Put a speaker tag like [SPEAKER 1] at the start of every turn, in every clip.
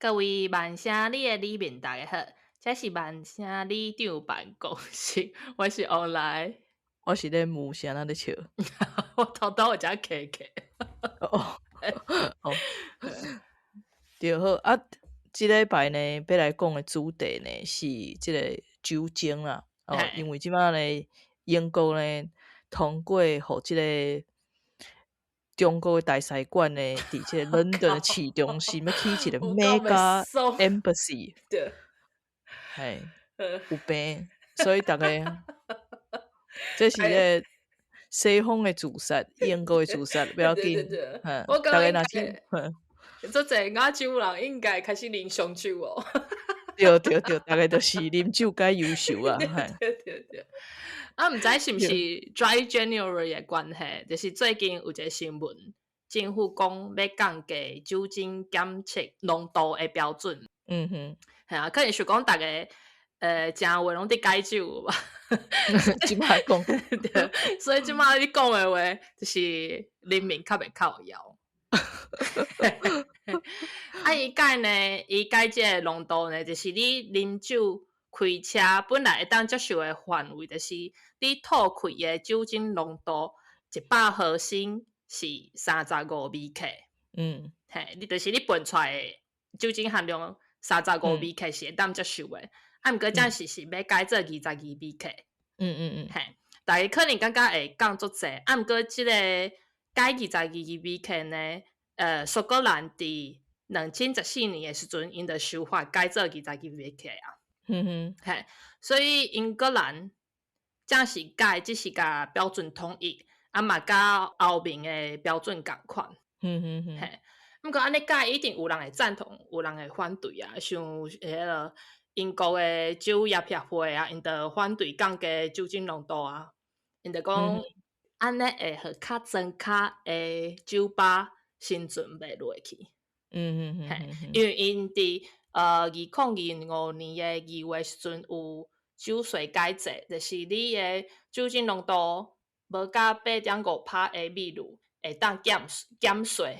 [SPEAKER 1] 各位萬聲里的里民，大家好，這是萬聲里長辦公室，我是王來，
[SPEAKER 2] 我是咧無聲仔咧笑。
[SPEAKER 1] 我頭拄有遮咳咳。
[SPEAKER 2] 哦，哦，對好啊，這禮拜呢，欲來講的主題呢是這個酒精啦。哦，因為這擺呢，英國呢通過予這個中國的大使館呢，佇這個倫敦的市中心欲起一個 mega embassy，嘿，有病，所以逐家，這是個西方的自殺，英國的自殺，不要緊，
[SPEAKER 1] 我
[SPEAKER 2] 逐家若是，
[SPEAKER 1] 足濟亞洲人應該開始啉燒酒哦。
[SPEAKER 2] 對對對，逐家就是啉酒解憂愁啊。
[SPEAKER 1] 對對對。啊，毋知是毋是 Dry January 的關係，就是最近有一個新聞，政府講欲降低酒精檢測濃度的標準。係啊，可能是講逐家，誠話攏佇解酒吧。
[SPEAKER 2] 這擺講，
[SPEAKER 1] 對，所以這擺你講的話，就是人民較袂靠腰。啊，伊改呢，伊改這個濃度呢，就是你啉酒開車本來會當接受的範圍，就是你吐氣的酒精濃度100毫升是35微克。嘿，你就是你噴出來的酒精含量三十五微克是會當接受的。啊，毋過這是是欲改做22微克。嘿，逐家可能感覺會降足濟，啊，毋過這個改22微克呢，蘇格蘭佇2014年的時陣，𪜶就修法改做22微克啊。嘿，所以英格蘭正是改，只是共標準統一，啊嘛佮歐盟的標準仝款。嘿，毋過按呢改一定有人會贊同，有人會反對啊。像彼个英國的酒業協會啊，𪜶就反對降低酒精濃度啊。𪜶就講按呢會予較莊跤的酒吧生存袂落去。嘿，因為𪜶佇2025年的2月時陣有酒稅改制，就是你的酒精濃度無到8.5趴的秘魯會當減稅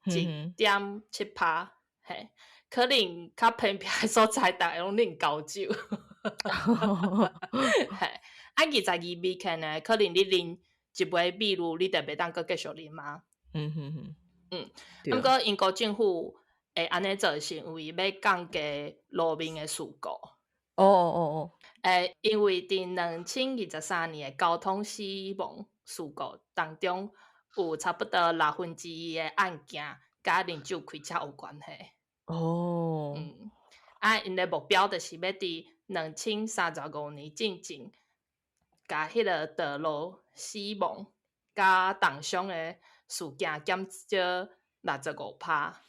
[SPEAKER 1] 1.7趴，嘿，可能較偏僻的所在，逐家攏啉高酒。嘿，啊，22微克呢，可能你啉一杯秘魯，你就袂當閣繼續啉啊。毋過英國政府會按呢做，是因為欲降低路面的事故。因為佇2023年的交通死亡事故當中，有差不多1/6的案件佮啉酒開車有關係。啊，𪜶的目標就是欲佇2035年進前，共彼个道路死亡佮重傷的事件減少65趴。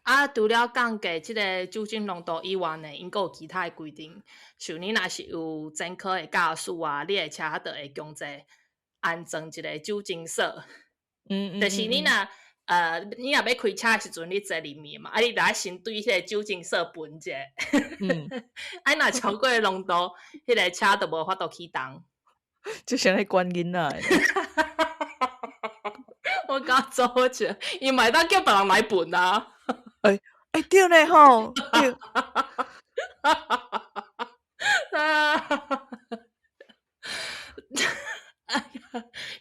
[SPEAKER 1] 啊，除了降低這个酒精濃度以外呢，𪜶閣有其他的規定，像你若是有前科的駕駛啊，你的車就會強制安裝一個酒精鎖。就是你若欲開車的時陣，你坐裡面嘛，啊，你著愛先對彼個酒精鎖噴者。啊，若超過濃度，彼個車就無法度啟動。
[SPEAKER 2] 就像咧管囡仔。
[SPEAKER 1] 我感覺做好笑，伊嘛會當叫別人來噴啊。
[SPEAKER 2] 欸欸，對呢吼，對。
[SPEAKER 1] 啊！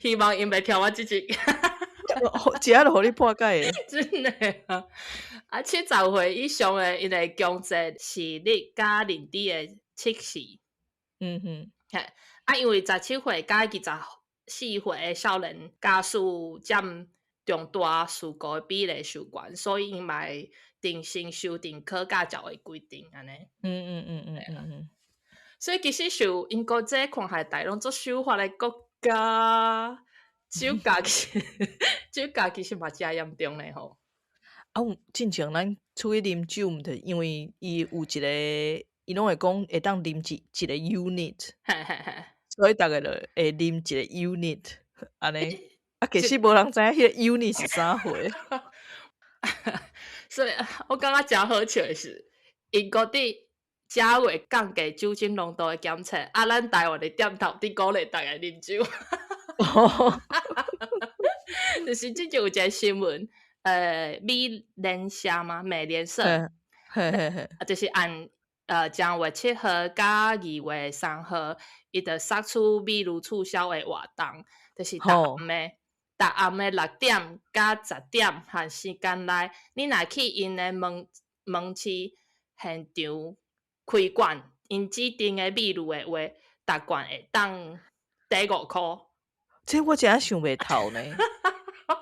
[SPEAKER 1] 希望𪜶袂聽我這集。
[SPEAKER 2] 這下就予你破解的。
[SPEAKER 1] 真的啊！啊，70歲以上的，𪜶會強制視力佮認知的測試。嘿，啊，因為17歲佮24歲的少年駕駛佔重大事故的比例傷懸，所以𪜶嘛會重新修訂考駕照的規定，按呢。所以其實像英國這看起來逐家攏足守法的國家，酒駕其實嘛誠嚴重咧吼。
[SPEAKER 2] 啊，有進前咱出去啉酒，毋著因為伊有一個，伊攏會講會當啉一個 unit，所以逐家就會啉一個 unit，按呢。啊，其實無人知影彼個 unit 是啥貨。
[SPEAKER 1] 所以我感覺誠好笑的是，英國佇正月降低酒精濃度的檢測，啊，咱台灣的店頭佇鼓勵逐家啉酒。就是最近有一個新聞，美聯社嗎？美聯社，
[SPEAKER 2] 嘿嘿嘿，
[SPEAKER 1] 啊，就是按正月7號佮2月3號，伊就殺出美祿促銷的活動，就是逐暗的，逐暗的6點佮10點限時間內，你若去𪜶的門市現場開罐，𪜶指定的美祿的話，逐罐會當抵5箍。
[SPEAKER 2] 這我真正想袂透呢。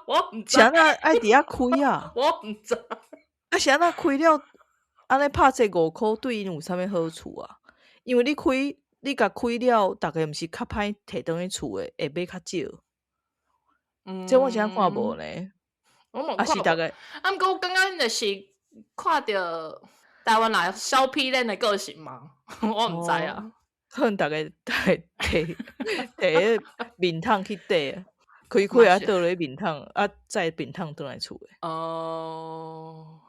[SPEAKER 1] 我毋知。
[SPEAKER 2] 是按怎愛佇遐開啊？
[SPEAKER 1] 我毋知。
[SPEAKER 2] 啊，是按怎開了？按呢拍這5箍對𪜶有啥物好處啊？因為你開，你共開了，逐家毋是較歹提轉去厝的，會買較少。這我真正看無呢。
[SPEAKER 1] 我嘛
[SPEAKER 2] 啊是逐家。
[SPEAKER 1] 啊，毋過我感覺就是看著台灣人小屁恁的個性嘛，我毋知啊。
[SPEAKER 2] 可能逐家提提提彼面桶去綴啊，開開啊倒落去面桶，啊載面桶轉來厝的。
[SPEAKER 1] 哦。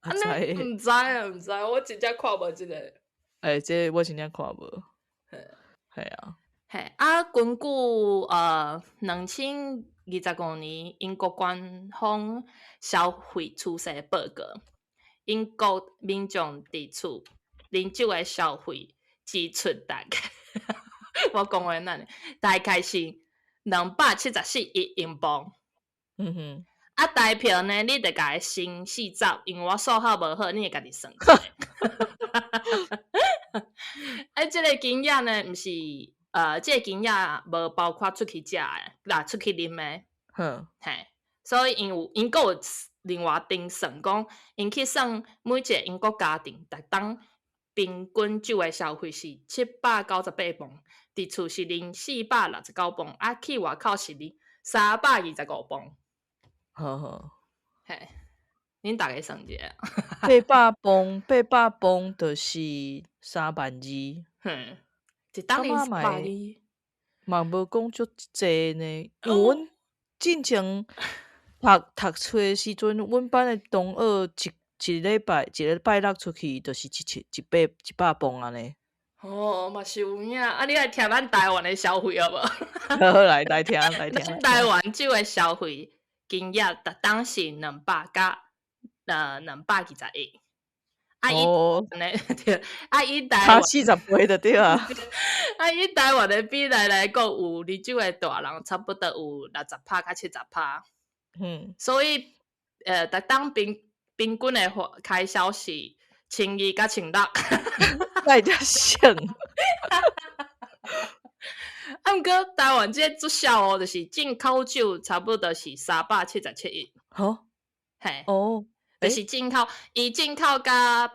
[SPEAKER 2] 啊知。
[SPEAKER 1] 毋知啊，毋知，我真正看無這個。
[SPEAKER 2] 欸，這個我真正看無。嘿啊。
[SPEAKER 1] 嘿，啊，根據2025年英國官方消費趨勢報告，英國民眾佇厝啉酒的消費支出大概，我講話哪呢？大概是274億英鎊。啊，台票呢，你著共伊乘40，因為我數學無好，你會家己算。啊，這個金額呢，毋是這個金額無包括出去食的，啦，出去啉的。嘿，所以𪜶有，𪜶閣有另外定算講，𪜶去算每一個英國家庭，逐冬平均酒的消費是798磅，佇厝是啉469磅，啊，去外口是啉325磅。
[SPEAKER 2] 好好。
[SPEAKER 1] 嘿，恁逐家算一下。
[SPEAKER 2] 800磅，800磅就是3萬2。
[SPEAKER 1] 哼，一冬啉3萬2。
[SPEAKER 2] 嘛無講足濟呢，因為阮進前讀冊的時陣，阮班的同學一禮拜一個拜六出去，就是一千一百一百磅按呢。
[SPEAKER 1] 哦，嘛是有影。啊，你愛聽咱台灣的消費好無？
[SPEAKER 2] 好，來來聽來聽。
[SPEAKER 1] 台灣酒的消費金額，逐冬是200佮221。啊，伊對，啊，以台
[SPEAKER 2] 差40倍就對啊。
[SPEAKER 1] 啊，以台灣的比例來講，有啉酒的大人差不多有60趴佮70趴。所以，逐冬平均的開銷是1200佮1600。
[SPEAKER 2] 哪會遮省？
[SPEAKER 1] 啊，毋過台灣這個足痟哦，就是進口酒差不多是377億。
[SPEAKER 2] 吼？
[SPEAKER 1] 嘿。
[SPEAKER 2] 哦。
[SPEAKER 1] 就是進口，伊進口佮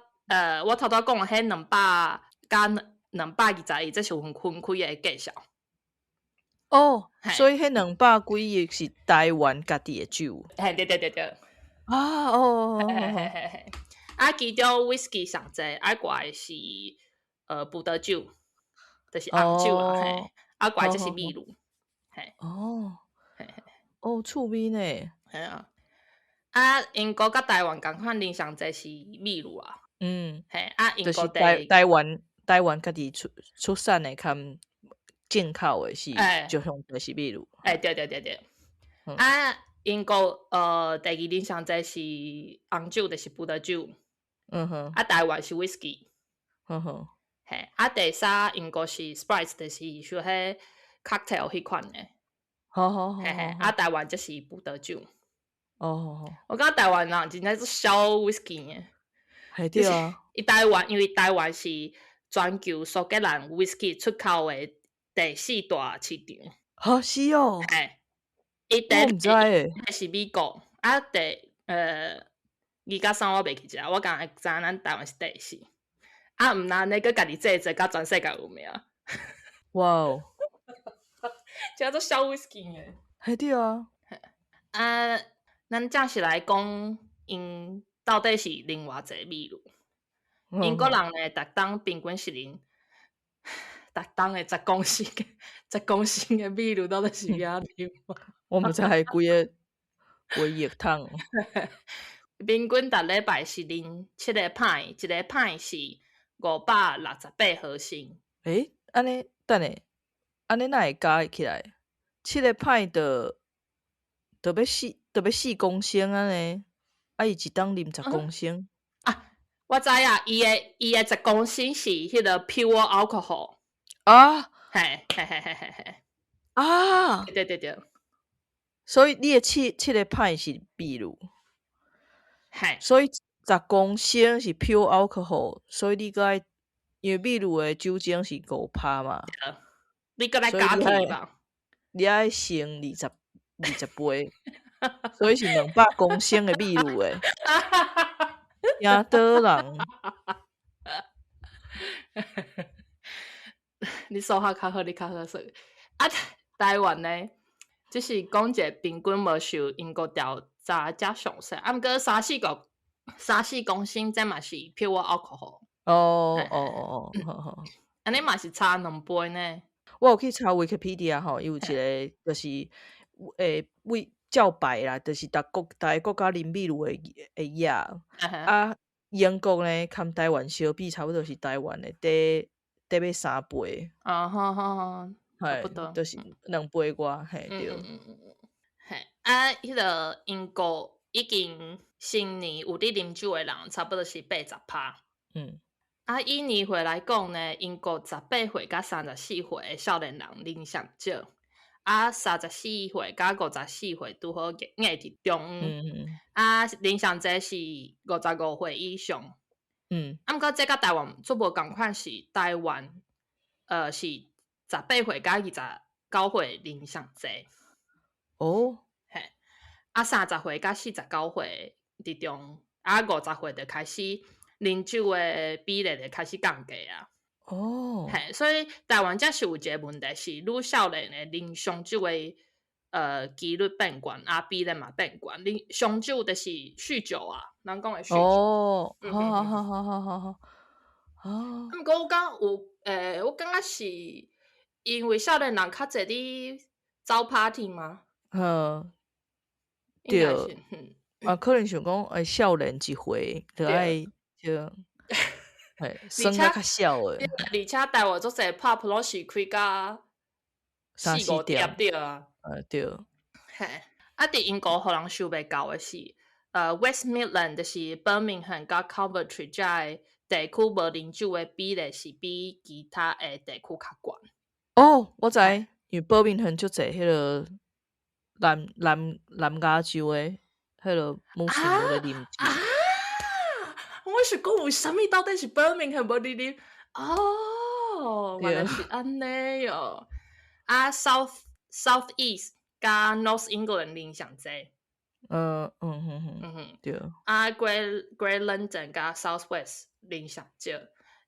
[SPEAKER 1] 我頭拄講的彼200佮221，這是分開的計數。
[SPEAKER 2] 哦，所以彼200幾億是台灣家己的酒。
[SPEAKER 1] 嘿，對對對對。
[SPEAKER 2] 啊，哦，
[SPEAKER 1] 嘿嘿嘿嘿。啊，其中威士忌上濟，啊，過來是葡萄酒，就是紅酒啊，嘿，啊，過來就是美祿，嘿。
[SPEAKER 2] 哦。
[SPEAKER 1] 嘿嘿。
[SPEAKER 2] 哦，趣味呢。
[SPEAKER 1] 嘿啊。啊，英國佮台灣仝款啉上濟是美祿啊。嘿，啊，英國
[SPEAKER 2] 台灣家己出產的較進口的是，就上濟是美祿。
[SPEAKER 1] 欸，對對對對。啊，英國第二啉上濟是紅酒，就是葡萄酒。啊，台灣是威士忌。嘿，啊，第三英國是 Sprite，就是像彼 cocktail 彼款的。
[SPEAKER 2] 好好好。
[SPEAKER 1] 嘿嘿，啊，台灣則是葡萄酒。
[SPEAKER 2] 哦。
[SPEAKER 1] 我感覺台灣人真正足痟威士忌的。
[SPEAKER 2] 係對啊。
[SPEAKER 1] 伊台灣，因為台灣是全球蘇格蘭威士忌出口的第四大市場。
[SPEAKER 2] 哈，是哦。
[SPEAKER 1] 嘿，伊第
[SPEAKER 2] 我毋知欸。
[SPEAKER 1] 是美國，啊，第二佮三我袂記得，我敢會知影咱台灣是第四。啊，毋但呢，閣家己製造，佮全世界有名。
[SPEAKER 2] 哇哦！
[SPEAKER 1] 真足痟威士忌的。
[SPEAKER 2] 係對啊。
[SPEAKER 1] 啊，咱正式來講，𪜶到底是啉偌濟美祿？英國人呢，逐冬平均是啉逐冬的10公升，10公升的美祿到底是欲按怎啉？
[SPEAKER 2] 我毋知係幾個幾億桶。
[SPEAKER 1] 平均逐禮拜是啉7個 pint，一個 pint 是568毫升。
[SPEAKER 2] 欸，按呢，等下，按呢哪會加起來？7個 pint 就欲四著欲4公升按呢，啊，伊一冬啉10公升。
[SPEAKER 1] 啊，我知影，伊的十公升是彼个 pure alcohol。
[SPEAKER 2] 啊，
[SPEAKER 1] 嘿，嘿嘿嘿嘿嘿。
[SPEAKER 2] 啊，
[SPEAKER 1] 對對對。
[SPEAKER 2] 所以你的七個 pint 是秘魯。
[SPEAKER 1] 嘿。
[SPEAKER 2] 所以十公升是 pure alcohol，所以你閣愛，因為秘魯的酒精是5趴嘛。
[SPEAKER 1] 你閣來加起吧。
[SPEAKER 2] 你愛乘20杯，所以是200公升的秘魯的。驚倒人。
[SPEAKER 1] 你數學較好，你較好算。啊，台灣呢，只是講一個平均無受英國調查遮詳細，啊，毋過三四公升，這嘛是 pure alcohol。
[SPEAKER 2] 哦哦哦哦，好好。
[SPEAKER 1] 按呢嘛是差2杯呢。
[SPEAKER 2] 我有去查 Wikipedia 吼，伊有一個就是為照排啦，就是逐个國家啉秘魯的額。啊，英國呢，含台灣相比，差不多是台灣的短欲3倍。
[SPEAKER 1] 啊，好好好，差不多。
[SPEAKER 2] 就是2倍外，嘿，對。
[SPEAKER 1] 嘿，啊，彼个英國已經成年有佇啉酒的人，差不多是80%。啊，以年歲來講呢，英國18歲佮34歲的少年人啉上少，啊，34歲佮54歲拄好夾佇中間。啊，啉上濟是55歲以上。啊，毋過這佮台灣足無仝款，是台灣，是18歲佮29歲啉上濟。
[SPEAKER 2] 哦。
[SPEAKER 1] 嘿，啊，30歲佮49歲佇中，啊，50歲就開始啉酒的比例就開始降低啊。
[SPEAKER 2] 哦。
[SPEAKER 1] 嘿，所以台灣這是有一個問題，是愈少年的啉傷酒的幾率變懸，啊，比例嘛變懸。啉傷酒就是酗酒啊，人講的酗酒。
[SPEAKER 2] 哦，好好好好好好好。哦。
[SPEAKER 1] 啊，毋過我感覺有，我感覺是因為少年人較濟佇走 party 嗎？
[SPEAKER 2] 對。啊，可能想講，少年一歲就愛就，嘿，耍得較痟的。
[SPEAKER 1] 而且台灣足濟 pub 攏是開到4、5點對啊。
[SPEAKER 2] 對。
[SPEAKER 1] 嘿，啊，佇英國予人想袂到的是，West Midland 就是 Birmingham 佮 Coventry 遮的地區無啉酒的比例是比其他的地區較懸。
[SPEAKER 2] 哦，我知，因為伯明翰足濟彼个南亞洲的彼个穆斯林咧啉酒。
[SPEAKER 1] 啊！我是講為啥物到底是伯明翰無佇啉？哦，原來是按呢喲。啊，South East 佮 North England 啉上濟。
[SPEAKER 2] 對。
[SPEAKER 1] 啊，Great London 佮 South West 啉上少。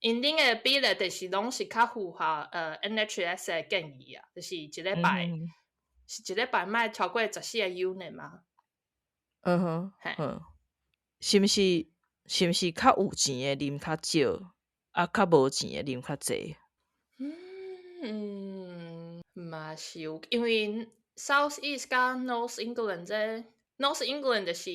[SPEAKER 1] 𪜶恁的比例就是攏是較符合NHS 的建議啊，就是一禮拜，是一禮拜莫超過14個 unit 嘛。
[SPEAKER 2] 是毋是較有錢的啉較少，啊，較無錢的啉較濟？
[SPEAKER 1] 嗯，嘛是有，因為 South East 佮 North England 這 North England 就是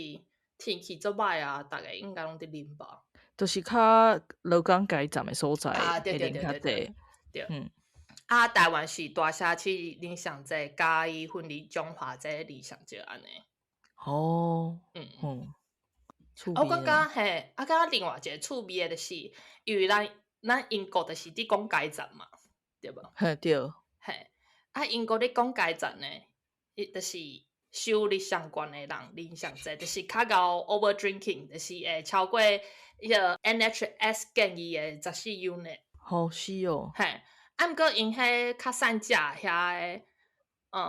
[SPEAKER 1] 天氣足歹啊，逐个應該攏佇啉吧。
[SPEAKER 2] 就是較勞工階層的所在，
[SPEAKER 1] 啊，對對對對對，對。啊，台灣是大城市啉上濟，嘉義、雲林、彰化這啉上少按呢。
[SPEAKER 2] 哦。
[SPEAKER 1] 我感覺嘿，啊，感覺另外一個趣味的就是，因為咱英國就是佇講階層嘛，對無？
[SPEAKER 2] 嘿，對。
[SPEAKER 1] 嘿，啊，英國咧講階層呢，伊就是收入上懸的人啉上濟，就是較𠢕 over drinking，就是會超過彼個 NHS 建議的14 unit。
[SPEAKER 2] 好是哦。
[SPEAKER 1] 嘿，啊，毋過𪜶彼較散食遐个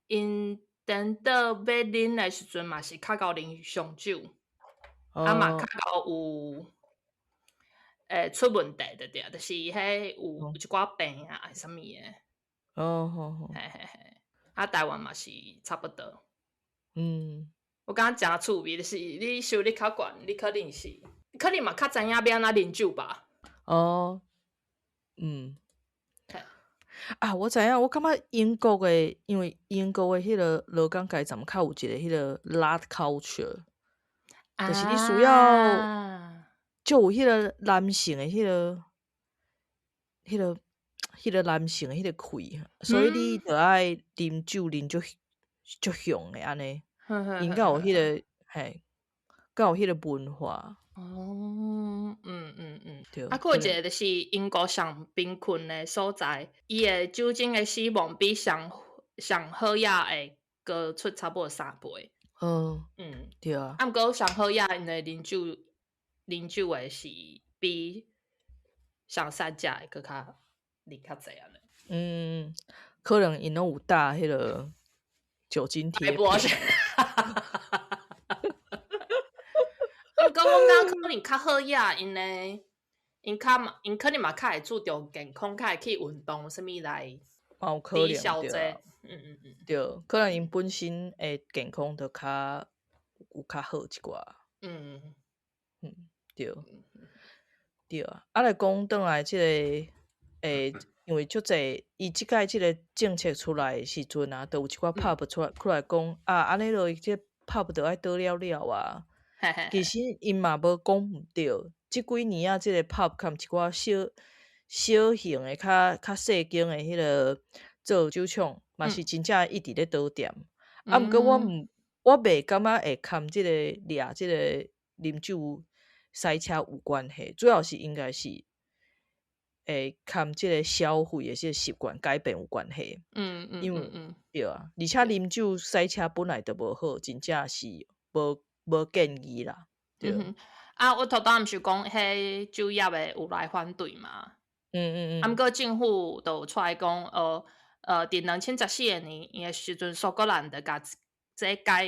[SPEAKER 1] ，𪜶等到欲啉的時陣嘛是較𠢕啉燒酒，啊嘛較𠢕有，出問題就對，就是彼有一寡病啊，還是啥物的。
[SPEAKER 2] 哦，好好。
[SPEAKER 1] 嘿嘿嘿，啊，台灣嘛是差不多。我感覺誠趣味，就是你收入較懸，你可能是，可能嘛較知影欲按怎啉酒吧。
[SPEAKER 2] 哦，嗯。啊，我知影，我感覺英國的，因為英國的彼個勞工階層較有一個彼個 lad culture，就是你需要就有彼個男性的彼個男性的彼個氣，所以你著愛啉酒啉足足雄的按呢。𪜶較有彼個嘿，較有彼個文化。
[SPEAKER 1] 哦，嗯嗯嗯，
[SPEAKER 2] 對，
[SPEAKER 1] 啊，閣有一個就是英國上貧困的所在，伊的酒精的死亡比上上好額會高出差不多3倍。
[SPEAKER 2] 對啊。
[SPEAKER 1] 啊，毋過上好額𪜶的啉酒的是比上善食的閣較啉較濟按呢。
[SPEAKER 2] 嗯，可能𪜶攏有打彼個酒精貼片。
[SPEAKER 1] 毋過我感覺可能較好額，𪜶的𪜶較嘛，𪜶可能嘛較會注重健康，較會去運動，啥物來
[SPEAKER 2] 嘛有可能
[SPEAKER 1] 抵消這
[SPEAKER 2] 對啊。對，可能𪜶本身的健康就較有較好一寡。對。對啊，啊來講轉來這個，因為足濟，伊這擺這個政策出來的時陣啊，就有一寡pub 出來講啊，按呢落這 pub 就愛倒了了啊。其實𪜶嘛無講毋對，這幾年啊，這個 pub 含一寡小小型的、較細間的彼個做酒廠，嘛是真正一直咧倒店。啊，毋過我袂感覺會含這個掠這個啉酒駛車有關係，主要是應該是會含這個消費的這個習慣改變有關係。因為對啊，而且啉酒駛車本來就無好，真正是無建議啦。對。
[SPEAKER 1] 啊，我頭拄毋是講彼酒業的有來反對嘛？啊，毋過政府就有出來講，佇2014年的時陣，蘇格蘭就共這改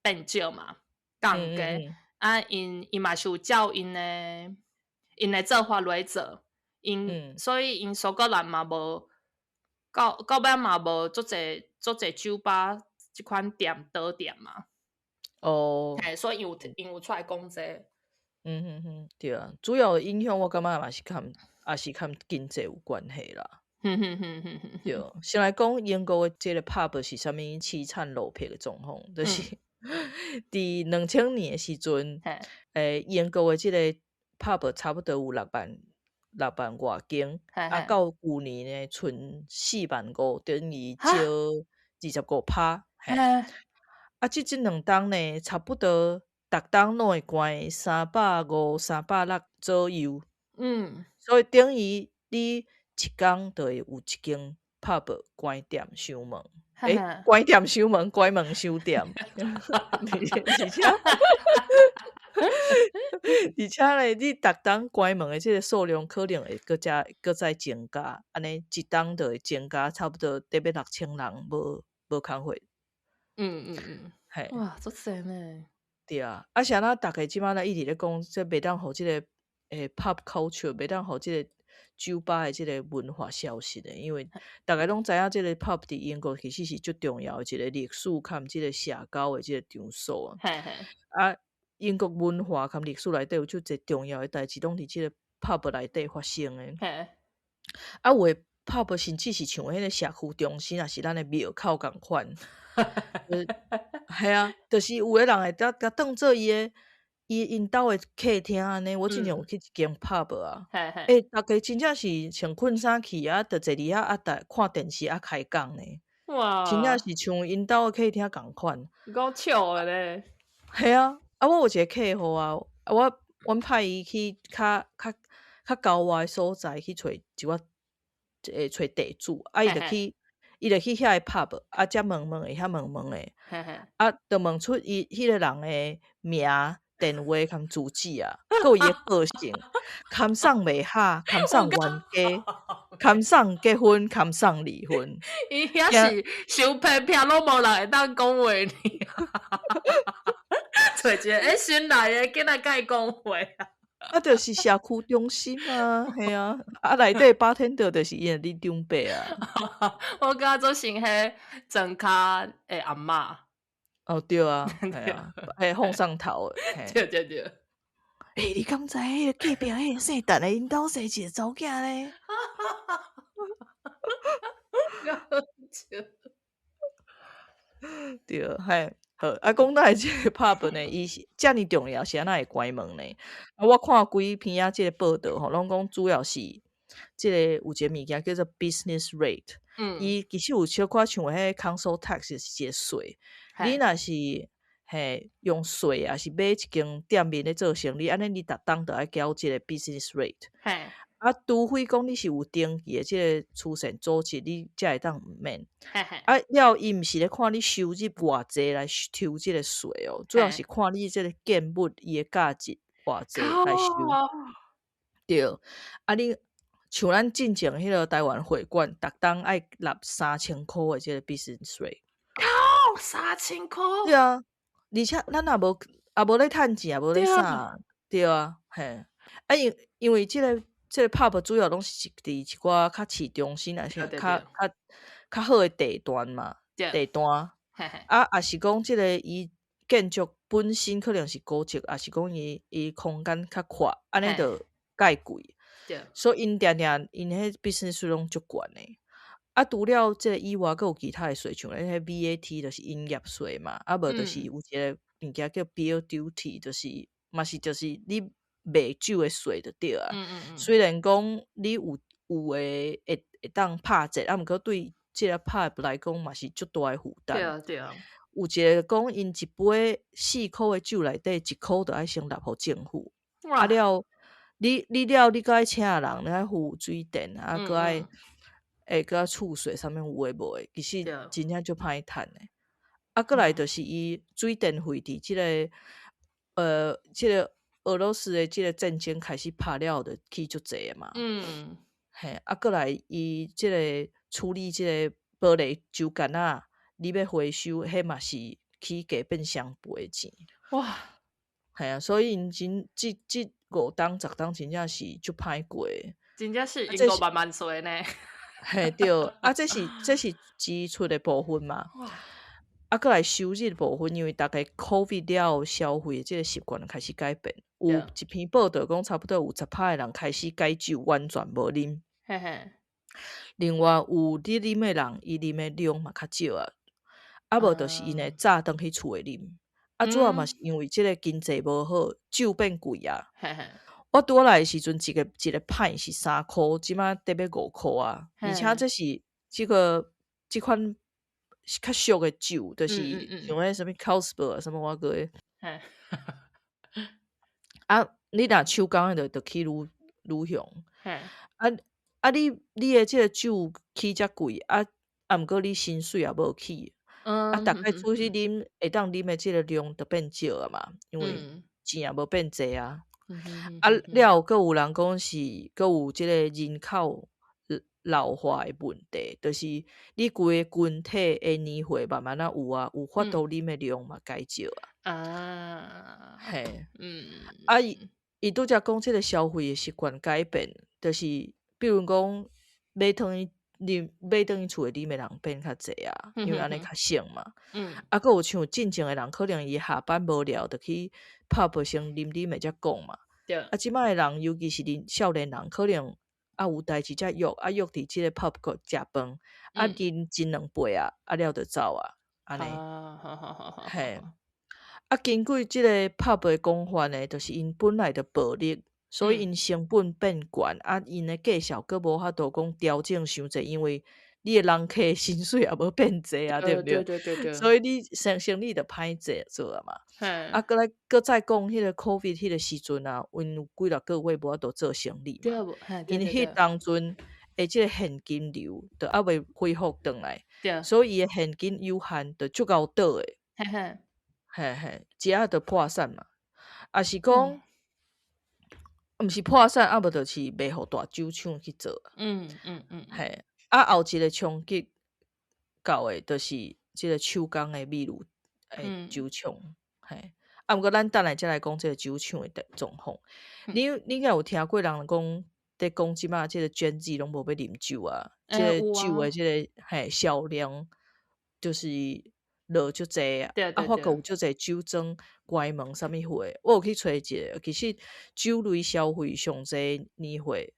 [SPEAKER 1] 變少嘛，降低。啊，𪜶嘛是有照𪜶的做法來做，所以𪜶蘇格蘭嘛無到尾嘛無足濟足濟酒吧這款店倒店嘛。嘿，所以𪜶有出來講這個。
[SPEAKER 2] 對啊，主要的影響我感覺嘛是含，也是含經濟有關係啦。對，先來講英國的這個 pub 是啥物淒慘落魄的狀況，就是佇2000年的時陣，英國的這個 pub 差不多有6萬外間，啊，到舊年呢，賰4萬5，等於少25%。啊，這2冬呢，差不多逐冬攏會關350、360左右。所以等於你一工就會有一間 pub 關店收門。關店收門，關門收店。而且咧，你逐冬關門的這個數量可能會閣再增加，按呢一冬就會增加差不多得欲6000人無工課。
[SPEAKER 1] 哇，足濟呢。
[SPEAKER 2] 對啊，啊是按怎逐家這擺咧一直咧講，這袂當予這個pub culture，袂當予這個酒吧的這個文化消失的，因為逐家攏知影這個 pub 佇英國其實是足重要的一個歷史佮這個社交的這個場所啊。啊，英國文化佮歷史內底有足濟重要的代誌，攏佇這個 pub 內底發生的。啊，有的 pub 甚至是像彼個社區中心，抑是咱的廟口仝款。嘿啊，就是有的人會共當做伊𪜶兜的客廳按呢。我之前有去一間 pub 啊，逐家真正是穿困衫去啊，就坐佇遐啊，逐看電視啊，開講呢。真正是像𪜶兜的客廳仝款。
[SPEAKER 1] 夠笑的咧。
[SPEAKER 2] 嘿啊，啊，我有一個客戶啊，啊，阮派伊去較郊外的所在去揣一寡，揣地主，啊，伊就去遐个 pub，啊，才問問的，遐問問的，啊，就問出伊彼個人的名、電話佮住址啊，閣有伊的個性，堪送袂合，堪送冤家，堪送結婚，堪送離婚。
[SPEAKER 1] 伊遐是收偏僻，攏無人會當講話呢。揣一個新來的，緊來共伊講話啊。
[SPEAKER 2] 啊，就是社區中心啊，嘿啊，啊，內底 bartender 就是𪜶的里長伯啊。
[SPEAKER 1] 我感覺做像彼莊跤的阿嬤。
[SPEAKER 2] 哦，對啊，嘿啊，彼放送頭的。
[SPEAKER 1] 對對對。
[SPEAKER 2] 你敢知彼個隔壁彼個姓陳的，𪜶兜生一個查某囝咧？
[SPEAKER 1] 好笑。
[SPEAKER 2] 對，嘿。好，啊，講到這個 pub 呢，伊是遮爾重要，是按怎會關門呢？啊，我看幾篇啊，這個報道吼，攏講主要是這個有一個物件叫做 business rate，伊其實有小可像彼個 council tax 是一個稅，你若是嘿，用稅抑是買一間店面咧做生意，按呢你逐冬著愛繳這个 business rate。啊，除非講你是有登記的這个慈善組織，你才會當毋免。啊，了伊毋是咧看你收入偌濟來抽這个稅哦，主要是看你這个建物伊的價值偌濟來收。對，啊你像咱進前彼个台灣會館，逐冬愛納3000箍的這个 business rate。
[SPEAKER 1] 靠，3000箍？
[SPEAKER 2] 對啊，而且咱也無也無咧趁錢，也無咧啥，對啊，嘿。啊因為這个 pub 主要攏是佇一寡較市中心，抑是較好的地段嘛，地段。啊，抑是講這个伊建築本身可能是古蹟，抑是講伊空間較闊，按呢就蓋貴。所以𪜶定定𪜶彼 business 攏足懸的。啊，除了這个以外，閣有其他的稅，像彼个 VAT 就是營業稅嘛，啊無就是有一个物件叫 beer duty，就是嘛是就是你賣酒的稅就對啊。雖然講你有的會當拍折，啊，毋過對這个 pub 來講嘛是足大的負擔。
[SPEAKER 1] 對啊對啊。
[SPEAKER 2] 有一個講，𪜶一杯4箍的酒內底，1箍就愛先納予政府。啊了，你了，你閣愛請人，你愛付水電，啊，閣愛閣愛厝稅，啥物有的無的，其實真正足歹趁的。啊，閣來就是伊水電費佇這个俄羅斯的這个戰爭開始拍了後，就起足濟的嘛。嘿，啊，閣來伊這个處理這个玻璃酒罐仔，你欲回收，彼嘛是起價變雙倍的錢。
[SPEAKER 1] 哇！
[SPEAKER 2] 嘿啊，所以𪜶真這5冬10冬真正是足歹過的。
[SPEAKER 1] 真正是英國慢慢衰呢。
[SPEAKER 2] 嘿，對，啊，這是支出的部分嘛。啊，閣來收入部分，因為逐家 COVID 了後消費的這个習慣開始改變。有一篇報道講，差不多有10%的人開始改酒，完全無啉。另外有佇啉的人，伊啉的量嘛較少啊。啊，無就是𪜶會早轉去厝內啉。啊，主要嘛是因為這个經濟無好，酒變貴啊。我拄仔來的時陣，一個一個 pint 是3箍，這馬得欲5箍啊。而且這是這个這款較俗的酒，就是像彼啥物 Carlsberg 啥物碗糕的。啊，你若手工的就起愈愈凶。啊啊你的這个酒起遮貴，啊啊，毋過你薪水也無起。啊，逐擺出去啉，會當啉的這个量就變少啊嘛，因為錢也無變濟啊。啊，了閣有人講是，閣有這个人口老化的問題，就是你規个群體的年歲慢慢仔有啊，有法度啉的量嘛減少啊。嘿。啊，伊拄才講這个消費的習慣改變，就是比如講買轉去啉，買轉去厝內啉的人變較濟啊，因為按呢較省嘛。啊，閣有像進前的人，可能伊下班無聊，就去 pub 先啉啉的才講嘛。啊，這擺的人，尤其是恁少年人，可能啊有代誌才約，啊約佇這个 pub 閣食飯，啊啉一兩杯啊，啊了就走啊，按呢。嘿。啊，根據這个 pub 的講法呢，就是𪜶本來就暴利，所以𪜶成本變懸，啊，𪜶的價數閣無法度講調整傷濟，因為你的人客薪水也無變濟啊，對毋對？
[SPEAKER 1] 對對對。
[SPEAKER 2] 所以你生意就歹做啊嘛。啊，閣來閣再講彼个 COVID 彼个時陣啊，𪜶有幾若個月無法度做生意嘛。𪜶彼當陣的這个現金流就猶未恢復轉來，所以伊的現金有限，就足𠢕倒的。嘿嘿，一下就破產嘛。抑是講，毋是破產，啊無就是賣予大酒廠去做。嘿，啊後一個衝擊到的，就是這个手工的秘魯的酒廠。嘿，啊毋過咱等下才來講這个酒廠的狀況。你敢有聽過人講，佇講這馬這个 Gen Z 攏無欲啉酒啊？這个酒的這个嘿銷量就是落足濟啊，啊，發覺有足濟酒莊關門啥物貨。我有去揣一个，其實酒類消費上濟年歲，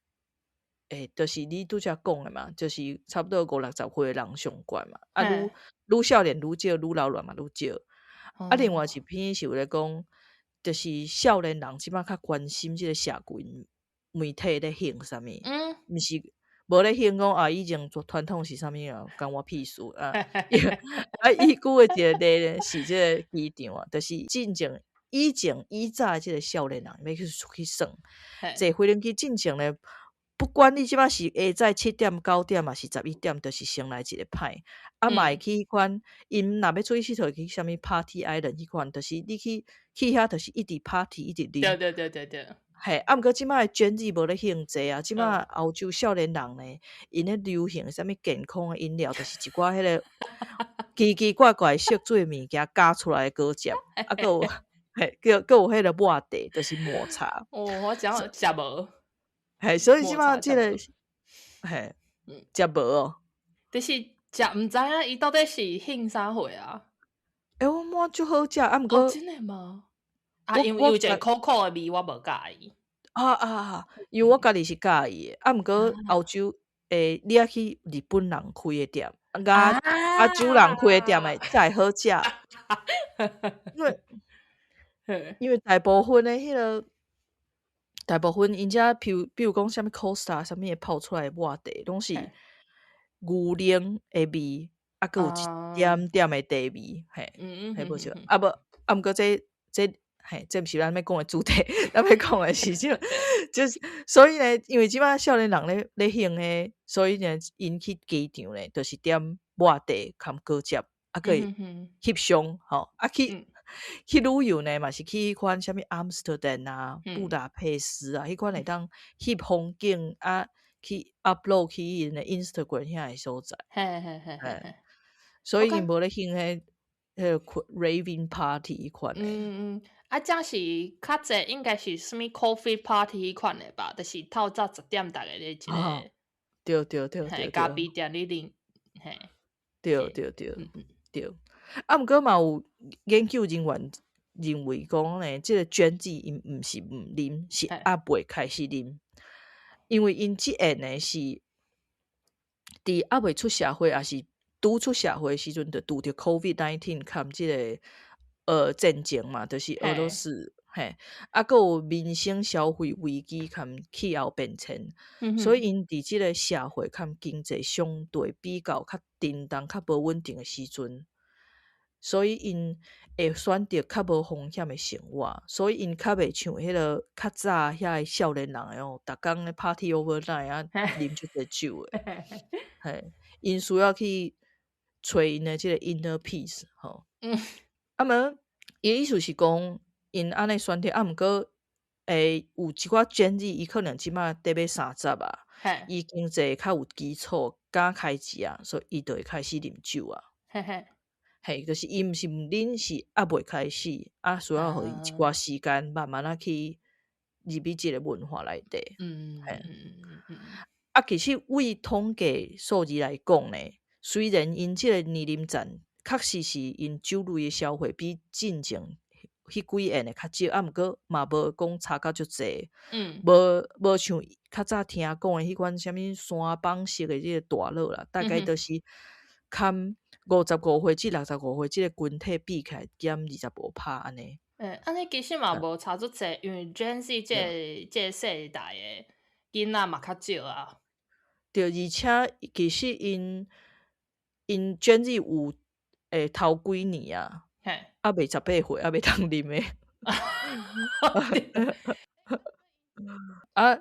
[SPEAKER 2] 就是你拄才講的嘛，就是差不多五六十歲的人上懸嘛。啊，愈少年愈少，愈老了嘛愈少。啊，另外一篇是有咧講，就是少年人這馬較關心這个社群媒體咧興啥物，毋是無咧興講啊，以前傳統是啥物啊，干我屁事啊！啊，伊舉的一個例咧，是這個機場啊，就是進前以前以早這個少年人欲去出去耍，坐飛輪機進前咧，不管你這擺是下早7點、9點，抑是11點，就是先來一个歹，啊嘛會去彼款，𪜶若欲出去𨑨迌，去啥物 Party Island 彼款，就是你去去遐，就是一直 party 一直啉。嘿，啊，毋過這擺的 Gen Z 無咧興這啊，這擺歐洲少年人呢，𪜶咧流行啥物健康的飲料，就是一寡彼个奇奇怪怪色水物件加出來的果汁，啊，閣有嘿，閣閣有彼个抹茶，就是抹茶。
[SPEAKER 1] 哦，我食食無。
[SPEAKER 2] 嘿，所以這擺這个，嘿，食無哦。
[SPEAKER 1] 就是食毋知影伊到底是興啥貨啊？
[SPEAKER 2] 欸，我感覺足好食，啊，毋過
[SPEAKER 1] 真的嗎？啊，因為有一个苦苦的味，我無佮意。
[SPEAKER 2] 啊啊啊！因為我家己是佮意的，啊，毋過歐洲欸，你愛去日本人開的店，啊，亞洲人開的店的才會好食。因為大部分的彼个，大部分𪜶遮，比如講啥物 Costa 啥物會泡出來的抹茶，攏是牛奶的味，啊，閣有一點點的茶味，嘿，嘿，無錯。啊無，啊，毋過這這。嘿，這毋是咱欲講的主題，咱欲講的是這，就是所以呢，因為這擺少年人咧興彼，所以呢，𪜶去機場咧，就是點抹茶含果汁，啊，閣會翕相吼，啊去去旅遊呢，嘛是去彼款啥物阿姆斯特丹啊、布達佩斯啊，彼款會當翕風景啊，去 upload 去𪜶的 Instagram 遐个所在。所以𪜶無咧興彼个 raving party 彼款的。
[SPEAKER 1] 嗯嗯，啊，這是較濟應該是啥物 coffee party 彼款的吧？就是透早10點逐家咧一个，咖啡店咧啉，嘿。
[SPEAKER 2] 對。啊，毋過嘛有研究人員認為講呢，這個 Gen Z 𪜶毋是毋啉，是猶未開始啉，因為𪜶這下呢是佇猶未出社會，抑是拄出社會時陣，就拄著 COVID-19 含這个戰爭嘛，就是俄羅斯，嘿，啊，閣有民生消費危機含氣候變遷，所以𪜶佇這个社會含經濟相對比較較震盪、較無穩定的時陣，所以𪜶會選擇較無風險的生活，所以𪜶較袂像彼个較早遐个少年人哦，逐工咧 party overnight 啊，啉足濟酒的，嘿，𪜶需要去揣𪜶的這个 inner peace 吼。啊毋，伊的意思是講，𪜶按呢選擇，啊毋過，有一寡 Gen Z，伊可能這擺得欲30啊，伊經濟較有基礎，敢開錢啊，所以伊就會開始啉酒啊。嘿，就是伊毋是毋啉，是猶未開始，啊，需要予伊一寡時間，慢慢仔去入去這个文化內底。嘿。啊，其實為統計數字來講呢，雖然𪜶這个年齡層確實是𪜶酒類的消費比進前彼幾年的較少，啊，毋過嘛無講差甲足濟。無無像較早聽講的彼款啥物山崩式的這個大佬啦，大概都是含55歲至65歲這个群體比起來減25%按呢。
[SPEAKER 1] 欸，按呢其實嘛無差足濟，因為 Gen Z 這个世代的囡仔嘛較少啊。
[SPEAKER 2] 對，而且其實𪜶 Gen Z 有頭幾年啊，猶未18歲，猶未通啉的。啊，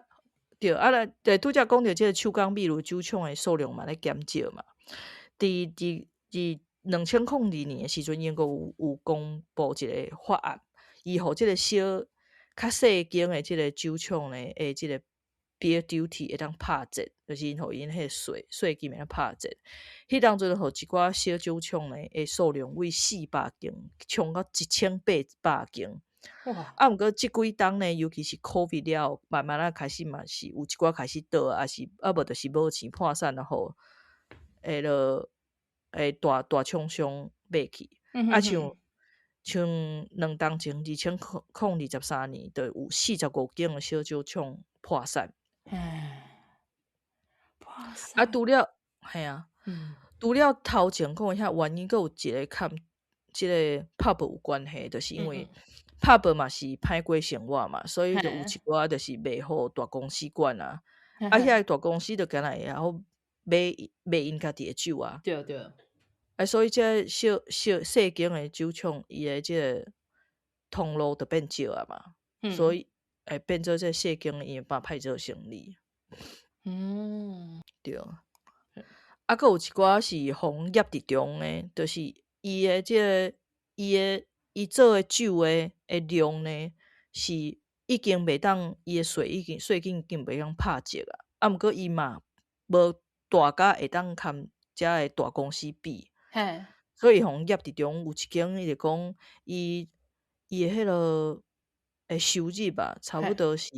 [SPEAKER 2] 對，啊來，對，拄才講著這个手工秘魯酒廠的數量嘛咧減少嘛。佇2002年的時陣，英國有公布一个法案，伊予這个小較細間的這个酒廠呢，的這个 beer duty 會當拍折，就是𪜶予𪜶彼个稅金會當拍折。彼當陣予一寡小酒廠呢，的數量為400間衝到1800間。啊，毋過這幾冬呢，尤其是 COVID 了後，慢慢仔開始嘛是有一寡開始倒，抑是啊無就是無錢破產了吼，會落會大大廠商買去。啊，像2冬前，2023年，就有45間的小酒廠破產。
[SPEAKER 1] 破產。
[SPEAKER 2] 啊，除了嘿啊，除了頭前講的遐原因，閣有一个佮這个 pub 有關係，就是因為 pub 嘛是歹過生活嘛，所以就有一寡就是袂予大公司管啊，啊，遐个大公司就敢若會曉買賣𪜶家己的酒啊。
[SPEAKER 1] 對對。
[SPEAKER 2] 啊，所以這小小細間的酒廠，伊的這個通路就變少啊嘛，所以會變做這細間的伊會變歹做生意。對。啊，閣有一寡是予醃佇中的，就是伊的這個伊的伊做的酒的量呢，是已經袂當伊的稅已經稅金已經袂當拍折啊。啊，毋過伊嘛無大甲會當堪遮的大公司比。所以予醃佇中有一間，伊就講伊伊的彼个的收入啊，差不多是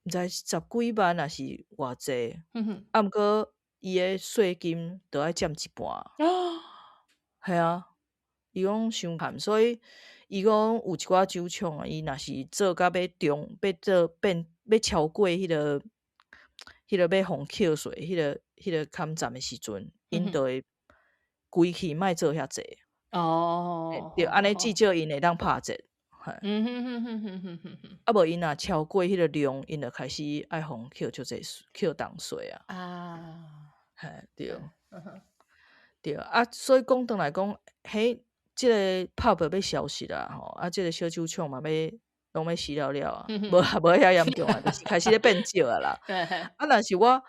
[SPEAKER 2] 毋知十幾萬抑是偌濟。啊，毋過伊的稅金著愛佔一半。係啊，伊講傷慘，所以伊講有一寡酒廠啊，伊若是做甲欲中，欲做變欲超過彼个欲予扣稅，彼个坎站的時陣，𪜶就會規氣莫做遐濟。對，按呢至少𪜶會當拍折。啊無𪜶若超過彼个量，𪜶就開始愛予扣足濟扣重稅啊。嘿，對。對啊，所以講轉來講，彼這个 pub 欲消失啊吼，啊，這个小酒廠嘛欲攏欲死了了啊，無啊無遐嚴重啊，就是開始咧變少啊啦。啊，但是我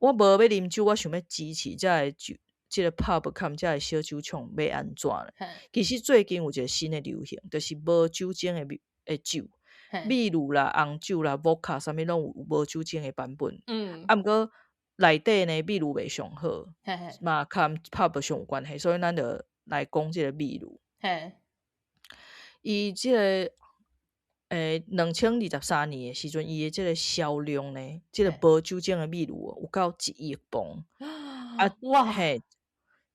[SPEAKER 2] 無欲啉酒，我想欲支持這个酒，這个 pub 佮這个小酒廠欲按怎咧？其實最近有一個新的流行，就是無酒精的酒，秘魯啦、紅酒啦、伏卡啥物攏有無酒精的版本。啊，毋過內底呢，秘魯袂上好，嘛佮 pub 上有關係，所以咱就來講這個秘魯。伊這个2023年的時陣，伊的這個銷量呢，這個無酒精的秘魯有到1億磅。啊，
[SPEAKER 1] 哇！
[SPEAKER 2] 嘿，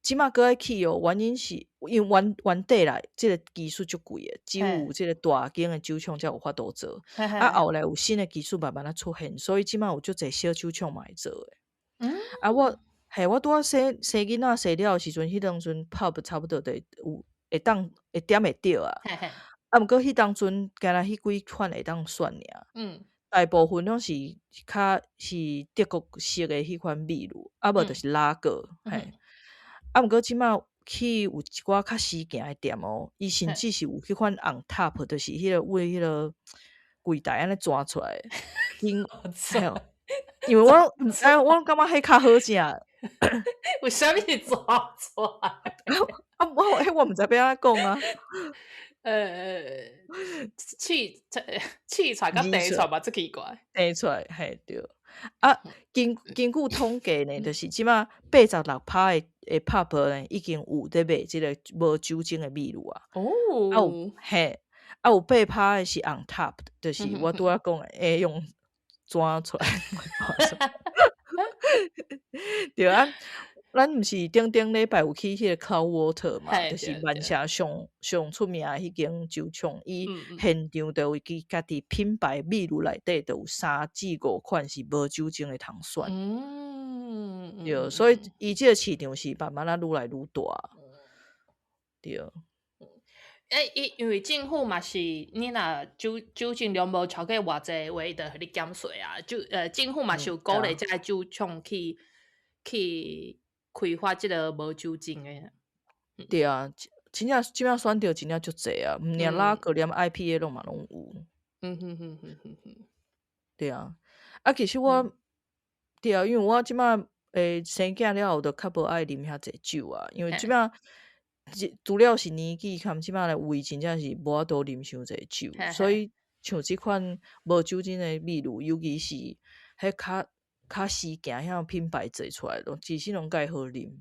[SPEAKER 2] 這馬閣愛起哦，原因是因為原底來這個技術足貴的，只有這個大間的酒廠才有法度做。啊，後來有新的技術慢慢仔出現，所以這馬有足濟小酒廠嘛會做的。啊，我嘿，我拄仔生生囡仔生了的時陣，彼當陣 pub 差不多就有會當會點會著啊。啊，毋過彼當陣敢若彼幾款會當選爾。大部分攏是較是德國式的彼款秘魯，啊無就是拉格，嘿。啊，毋過這馬去有一寡較時行的店哦，伊甚至是有彼款 on tap，就是彼个為彼个櫃台按呢轉出來。因因為我毋知，我感覺彼較好食。
[SPEAKER 1] 為啥物是轉出來？
[SPEAKER 2] 啊，我彼我毋知欲按怎講啊。
[SPEAKER 1] 試試出來佮提出來嘛，足奇怪。
[SPEAKER 2] 提出來，嘿對。啊，根據統計呢，就是這馬86趴的 pub 呢，已經有佇賣這个無酒精的秘魯啊。啊有嘿，啊有8趴的是 on tap，就是我拄仔講的會用轉出來。對啊，咱毋是頂頂禮拜有去彼個 Cloudwater 嘛，就是曼城上上出名的彼間酒廠，伊現場就有伊家己品牌秘魯內底就有3至5款是無酒精的通選。對，所以伊這個市場是慢慢仔愈來愈大。對。
[SPEAKER 1] 欸，伊因為政府嘛是，你若酒精量無超過偌濟話，伊就予你減稅啊。政府嘛是有鼓勵這个酒廠去開發這个無酒精的。
[SPEAKER 2] 對啊，真正這馬選擇真正足濟啊，毋爾拉格連 IPA 攏嘛攏有。對啊，啊，其實我，對啊，因為我這馬生囝了後，就較無愛啉遐濟酒啊，因為這馬除了是年紀含這馬的胃真正是無法度啉傷濟酒，所以像這款無酒精的秘魯，尤其是彼較較時行遐品牌做出來，攏其實攏蓋好啉。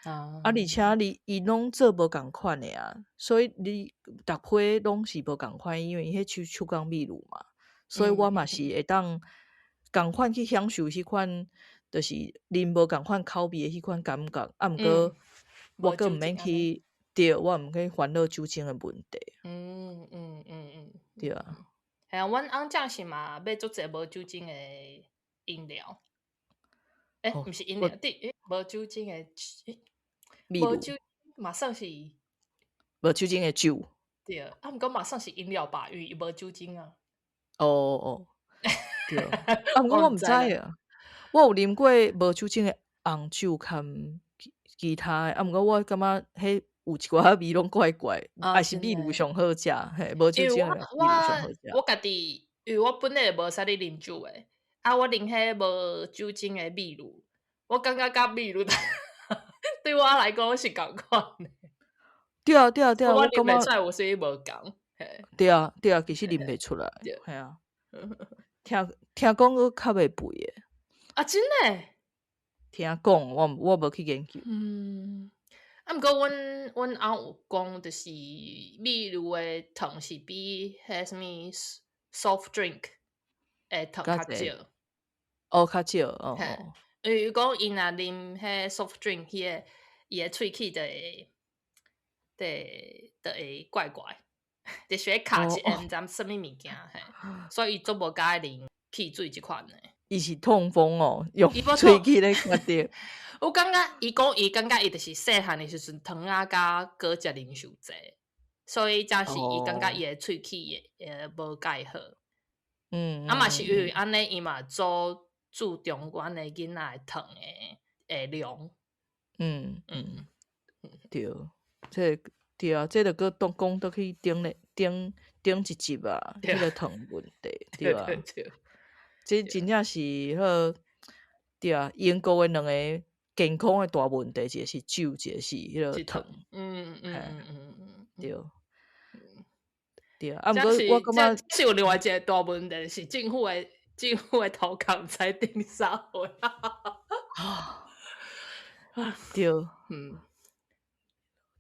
[SPEAKER 2] 啊，而且你伊攏做無仝款的啊，所以你逐批攏是無仝款，因為伊彼手工秘魯嘛，所以我嘛是會當仝款去享受彼款，就是啉無仝款口味的彼款感覺。啊，毋過我閣毋免去，對，我毋去煩惱酒精的問題。對啊。
[SPEAKER 1] 係啊，阮翁仔是嘛買足濟無酒精的飲料。欸，毋是飲料，對，無酒精的，無酒嘛算是
[SPEAKER 2] 無酒精的酒。
[SPEAKER 1] 對，啊，毋過嘛算是飲料吧，因為伊無酒精啊。
[SPEAKER 2] 哦哦。對，啊，毋過我毋知啊，我有啉過無酒精的紅酒含其他的，啊，毋過我感覺彼有一寡仔味攏怪怪，抑是秘魯上好食，嘿，無酒精的秘魯上好食。
[SPEAKER 1] 我家己，因為我本來無啥咧啉酒的，啊，我啉彼無酒精的秘魯，我感覺佮秘魯對我來講是仝款的。
[SPEAKER 2] 對啊對啊對啊，
[SPEAKER 1] 我啉袂出來有啥物無仝。
[SPEAKER 2] 對啊對啊，其實啉袂出來。嘿啊，聽聽講閣較袂肥的。
[SPEAKER 1] 啊，真的？
[SPEAKER 2] 聽講，我無去研究。
[SPEAKER 1] 嗯，啊，毋過阮翁有講，就是秘魯的糖是比彼啥物 soft drink 的糖較少。
[SPEAKER 2] 哦，較少哦。
[SPEAKER 1] 因為講𪜶若啉彼 soft drink，彼个伊的喙齒就會怪怪，就是會卡一個毋知啥物物件嘿，所以伊足無佮意啉汽水這款的。
[SPEAKER 2] 伊是痛風哦，用喙齒咧決定。
[SPEAKER 1] 我感覺伊講伊感覺伊就是細漢的時陣糖仔佮果汁啉傷濟，所以才是伊感覺伊的喙齒會無蓋好。啊嘛是因為按呢，伊嘛做注重阮的囡仔的糖的量。
[SPEAKER 2] 嗯嗯，對，這個對啊，這个閣當講倒去頂咧頂頂一集啊，彼個糖問題，對啊。這真正是彼個對啊，英國的兩個健康的大問題，一個是酒，一個是彼個糖。對。對啊，啊，毋過我感覺
[SPEAKER 1] 是有另外一個大問題，是政府的頭殼毋知頂啥貨。
[SPEAKER 2] 對，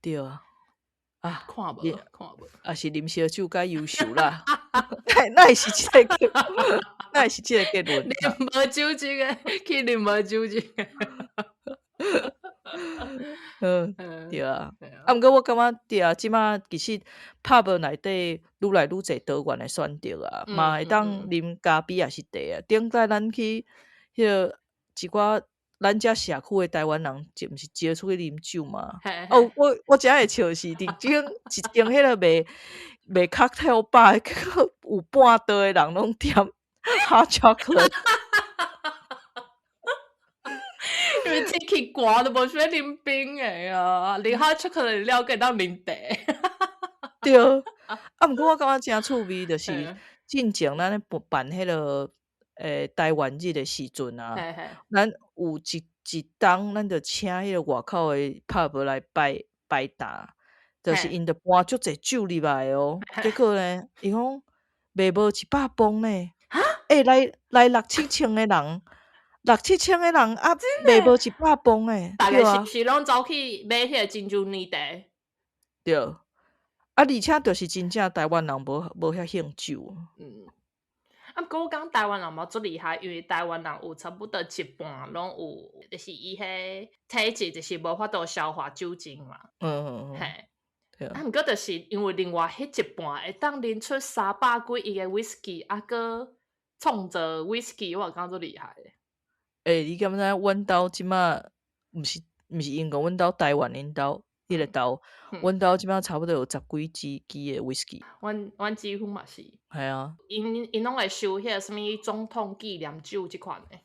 [SPEAKER 2] 對啊，啊，
[SPEAKER 1] 看無，看無，
[SPEAKER 2] 啊是啉燒酒較優秀啦，哪會是這個結，哪會是這個結論？
[SPEAKER 1] 啉無酒精的，去啉無酒精的。
[SPEAKER 2] 嗯，對啊，啊，毋過我感覺對啊，這馬其實 pub 內底愈來愈濟多元的選擇啊，嘛會當啉咖啡抑是茶啊。頂擺咱去彼个一寡咱遮社區的台灣人，就毋是招出去啉酒嘛？哦，我真會笑是佇間一間彼个賣 cocktail bar，結果有半桌的人攏點 hot chocolate。
[SPEAKER 1] 因為天氣寒都無想欲啉冰的啊，啉 hot chocolate 了，閣會當啉茶。
[SPEAKER 2] 對，啊，毋過我感覺誠趣味，就是進前咱咧辦彼个台灣日的時陣啊，咱有一冬，咱就請彼個外口的 pub 來擺擺檔，就是𪜶就搬足濟酒入來哦。結果呢，伊講賣無100磅呢，欸，來六七千个人，六七千个人啊，賣無一百磅欸，
[SPEAKER 1] 大家是毋是攏走去買彼个珍珠奶茶？
[SPEAKER 2] 對，啊，而且就是真正台灣人無遐興酒。
[SPEAKER 1] 啊，毋過我感覺台灣人嘛足厲害，因為台灣人有差不多一半攏有，就是伊彼體質就是無法度消化酒精嘛。嘿。啊，毋過就是因為另外彼一半會當啉出300幾億个威士忌，啊，閣創造威士忌，我感覺足厲害的。
[SPEAKER 2] 欸，你敢知影阮兜這馬毋是英國，阮兜台灣𪜶兜彼个兜，阮兜這馬差不多有十幾支支的威士忌。
[SPEAKER 1] 阮姊夫嘛是。
[SPEAKER 2] 係啊。
[SPEAKER 1] 𪜶攏會收彼个啥物總統紀念酒這款的。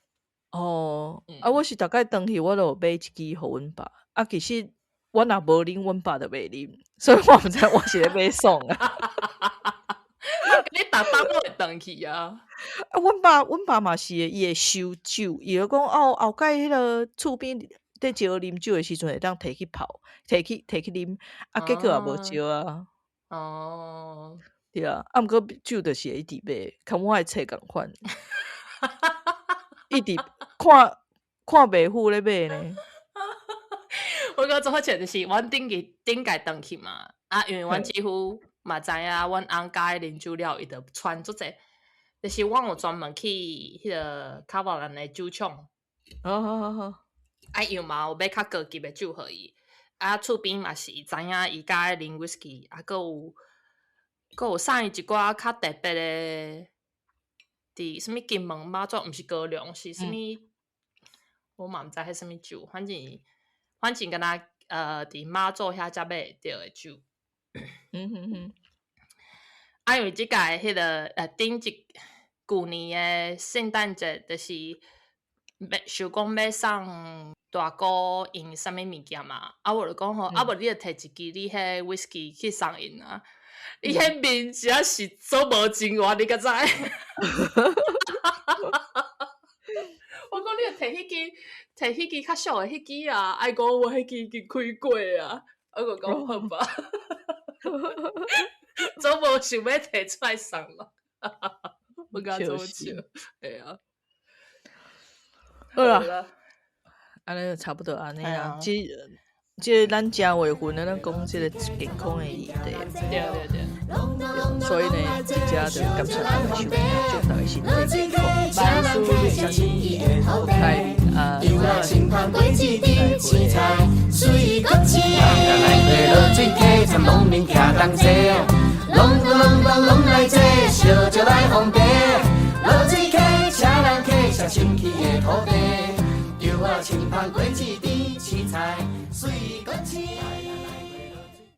[SPEAKER 2] 哦，啊，我是逐擺轉去，我都有買一支予阮爸。啊，其實我若無啉，阮爸就袂啉，所以我毋知我是咧買爽啊。
[SPEAKER 1] 你逐冬攏會轉去啊？
[SPEAKER 2] 啊，阮爸嘛是會，伊會收酒，伊就講哦，後蓋彼个厝邊佇招啉酒的時陣，會當提去泡，提去啉，啊，結果也無招啊。對啊，啊，毋過酒就是會一直買，共我的冊仝款，一直看看袂赴咧買呢。
[SPEAKER 1] 我感覺做好笑就是，阮頂日頂屆轉去嘛，啊，因為阮姊夫嘛知影，阮翁佮意啉酒了，伊就傳足濟，就是阮有專門去彼个卡瓦蘭的酒廠。
[SPEAKER 2] 好好好好。
[SPEAKER 1] 啊，伊嘛有買較高級的酒予伊，啊，厝邊嘛是知影伊佮意啉威士忌，啊，閣有送伊一寡較特別的，佇啥物金門媽祖，毋是高粱，是啥物？我嘛毋知彼啥物酒，反正敢若佇媽祖遐才買會著的酒。啊，因為這屆彼个頂一舊年的聖誕節，就是欲想講欲送大哥𪜶啥物物件嘛，啊，我就講吼，啊無你就提一支你彼 whisky 去送𪜶啊，伊彼面真正是做無情願，你敢知？我講你就提彼支，提彼支較俗的彼支啊，伊講我彼支已經開過啊，我就講好吧，總無想欲提出來送咯，我感覺做笑，對啊，
[SPEAKER 2] 好啦，按呢就差不多按呢啦。這這咱正月份咧，咱講這個健康的議題，
[SPEAKER 1] 對對對。
[SPEAKER 2] 所以呢，這遮就感謝大家收聽，祝大家身體健康，萬事如意，國泰民安。
[SPEAKER 3] 來。